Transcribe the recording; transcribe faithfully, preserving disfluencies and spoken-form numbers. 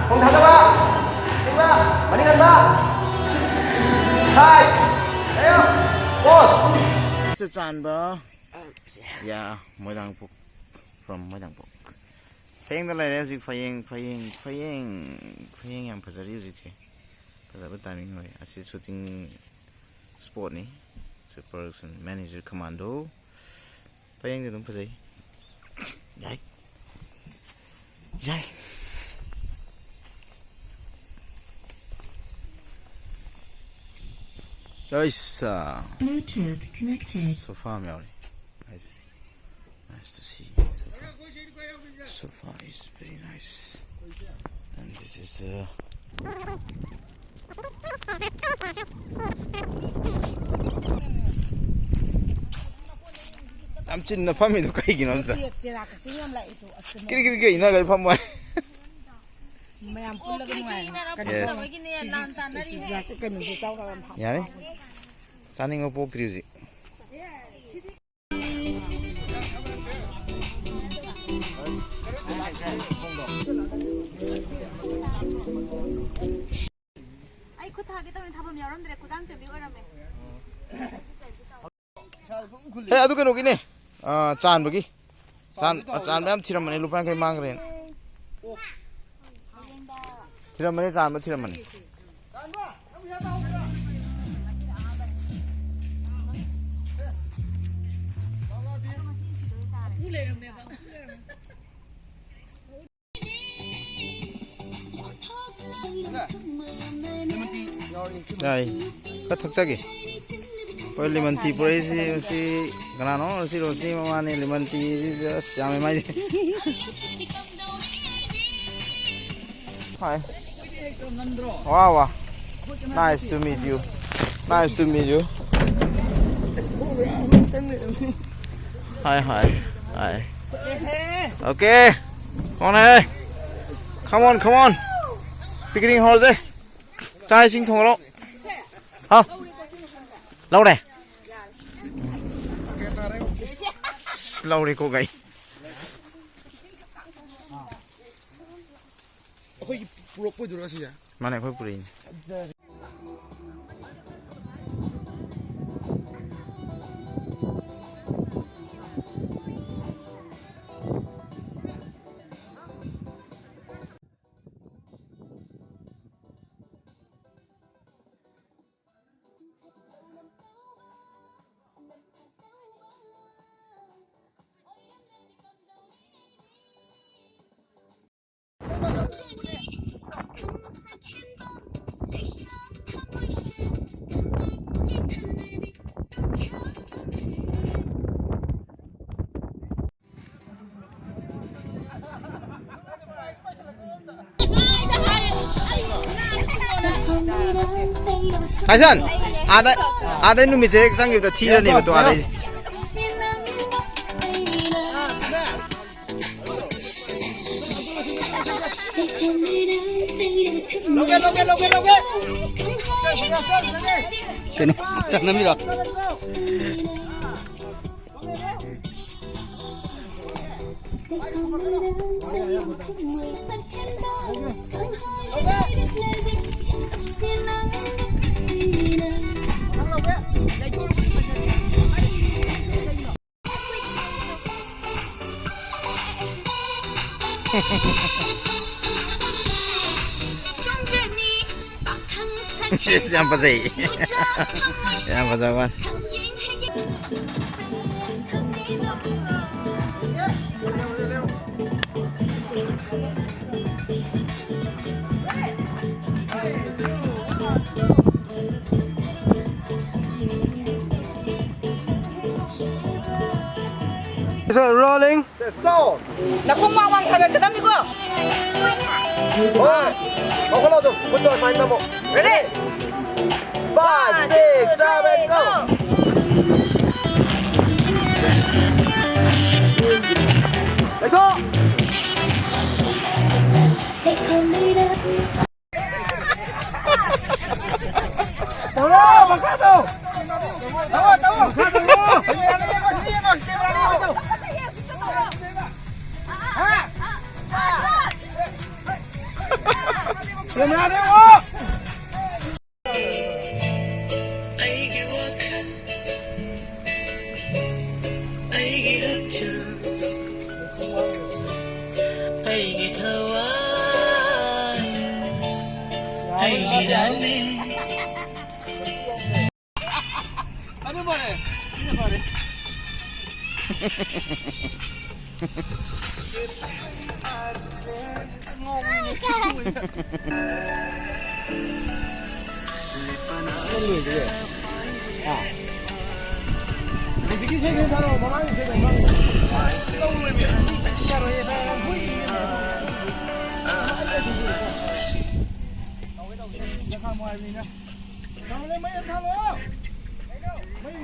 ꯈꯣꯡ ꯊꯥꯗꯕ, ꯆꯤꯡꯕ, ꯃꯅꯤꯡ ꯍꯟꯕ, ꯁꯥꯏꯠ, ꯂꯩꯌꯣ, ꯄꯣꯁ꯫ ꯆꯥꯟꯕ, ꯌꯥ, ꯃꯣꯏꯔꯥꯡꯄꯨꯛ, from ꯃꯣꯏꯔꯥꯡꯄꯨꯛ꯫ ꯐꯌꯦꯡꯗ ꯂꯩꯔꯦ ꯍꯧꯖꯤꯛ, ꯐꯌꯦꯡ, ꯐꯌꯦꯡ, ꯐꯌꯦꯡ, ꯐꯌꯦꯡ ꯌꯥꯝ ꯐꯖꯔꯤ ꯍꯧꯖꯤꯛꯁꯦ꯫ ꯐꯖꯕ timing ꯑꯣꯏ꯫ ꯑꯁꯤ shooting spotꯅꯤ꯫ ꯁꯤ production manager commando꯫ ꯐꯌꯦꯡꯗꯤ ꯑꯗꯨꯝ ꯐꯖꯩ꯫ ꯌꯥꯏ꯫ ꯌꯥꯏ꯫ ꯑꯩꯁ꯫ Bluetooth connected. Sofa ꯑꯃ ꯌꯥꯎꯔꯤ꯫ Nice. Nice to see. Sofa. Sofa is very nice. And this is, uh, ꯌꯥꯝ ꯆꯤꯟꯅ ꯐꯝꯃꯤꯗꯣ ꯀꯩꯒꯤꯅꯣ ꯑꯝꯇ? ꯀꯤꯔꯤ ꯀꯤꯔꯤ ꯀꯩꯅꯣ ꯀꯩ ꯐꯝꯃꯣ ꯍꯥꯏ? ꯃꯌꯥꯝ ꯄꯨꯜꯂꯒ ꯅꯨꯡꯉꯥꯏꯅ ꯀꯩꯅꯣ Yes. ꯇꯧꯔꯒ ꯆꯨꯖꯥꯛꯀ ꯀꯩꯅꯣꯁꯦ ꯆꯥꯎ ꯌꯥꯝ ꯍꯥꯎ-, ꯌꯥꯔꯦ꯫ ꯆꯥꯅꯤꯡꯕ ꯄꯣꯛꯇ꯭ꯔꯤ ꯍꯧꯖꯤꯛ꯫ ꯑꯩ ꯈꯨꯠ ꯊꯥꯒꯦ ꯇꯧꯅꯤ, ꯊꯥꯐꯝ ꯌꯥꯎꯔꯝꯗ꯭ꯔꯦ, ꯈꯨꯗꯥꯡ ꯆꯦꯝꯕꯤ ꯑꯣꯏꯔꯝꯃꯦ꯫ ꯍꯦ, ꯑꯗꯨ ꯀꯩꯅꯣꯒꯤꯅꯦ, ꯑ, ꯆꯥꯟꯕꯒꯤ꯫ ꯆꯥꯟ-, ꯑ, ꯆꯥꯟꯕ ꯌꯥꯝ ꯊꯤꯔꯝꯕꯅꯦ, ꯂꯨꯄꯥ ꯌꯥꯡꯈꯩ ꯃꯥꯡꯈ꯭ꯔꯦꯅ꯫ ꯊꯤꯔꯝꯕꯅꯦ, ꯆꯥꯟꯕ ꯊꯤꯔꯝꯕꯅꯦ꯫ ꯌꯥꯏ꯫ ꯈꯔ ꯊꯛꯆꯒꯦ꯫ ꯑꯩꯈꯣꯏ lemon tea ꯄꯨꯔꯛꯏꯁꯤ, ꯃꯁꯤ ꯀꯅꯥꯅꯣ? ꯁꯤ ꯔꯣꯁꯅꯤ ꯃꯃꯥꯅꯦ꯫ Lemon teaꯁꯤꯁꯨ ꯑꯁ ꯌꯥꯝꯃꯦ ꯃꯥꯏꯁꯦ꯫ Hi. Wow, wow. Nice to meet you. Nice to meet you. Hi, hi, hi. Okay. Come on, hey. Come on, come on. Picnic ꯍꯧꯔꯁꯦ꯫ ꯆꯥꯛ ꯏꯁꯤꯡ ꯊꯣꯡꯉꯔꯣ꯫ ꯍꯥꯎ꯫ ꯂꯧꯔꯦ꯫ ꯑꯁ, ꯂꯧꯔꯦꯀꯣ ꯒꯥꯏ꯫ ꯑꯩꯈꯣꯏꯒꯤ ꯄꯨꯔꯛꯄ ꯑꯣꯏꯗꯣꯏꯔꯣ ꯁꯤꯁꯦ? ꯃꯥꯅꯦ, ꯑꯩꯈꯣꯏ ꯄꯨꯔꯛꯏꯅꯦ꯫ ꯀꯥꯏꯁꯟ, ꯑꯥꯗ, ꯑꯥꯗꯩ ꯅꯨꯃꯤꯠꯁꯦ ꯍꯦꯛ ꯆꯪꯈꯤꯕꯗ ꯊꯤꯔꯅꯦꯕ ꯇꯣ ꯑꯥꯗꯩ꯫ ꯂꯧꯒꯦ, ꯂꯧꯒꯦ, ꯂꯧꯒꯦ, ꯂꯧꯒꯦ꯫ ꯀꯩꯅꯣ, ꯆꯠꯅꯕꯤꯔꯣ? ꯏꯁ, ꯌꯥꯝ ꯐꯖꯩ꯫ ꯌꯥꯝ ꯐꯖꯕ ꯋꯥꯅꯤ꯫ Rolling. ꯅꯈꯣꯡ ꯋꯥꯡ ꯋꯥꯡ ꯊꯥꯡꯒꯠꯀꯗꯕꯅꯤꯀꯣ꯫ ꯍꯣꯏ꯫ ꯂꯧꯈꯠꯂꯣ ꯑꯗꯨꯝ꯫ ꯈꯨꯠꯇꯣ ꯑꯗꯨꯃꯥꯏꯅ ꯅꯝꯃꯣ꯫ Ready? Five, six, seven, go. ꯂꯩꯊꯣꯛ꯫ ꯇꯧꯔꯣ, ꯃꯈꯥ ꯇꯧ꯫ ꯇꯧꯔꯣ, ꯇꯧꯔꯣ꯫ ꯃꯈꯥ ꯇꯧꯔꯣ꯫ ꯀꯦꯃꯦꯔꯥꯗ ꯌꯦꯡꯉꯣ, ꯁꯤ ꯌꯦꯡꯉꯣ, ꯀꯦꯃꯦꯔꯥꯗ ꯌꯦꯡꯉꯣ꯫ ꯍꯥ? ꯑꯗꯨ ꯐꯔꯦ꯫ ꯁꯤꯅ ꯐꯔꯦ꯫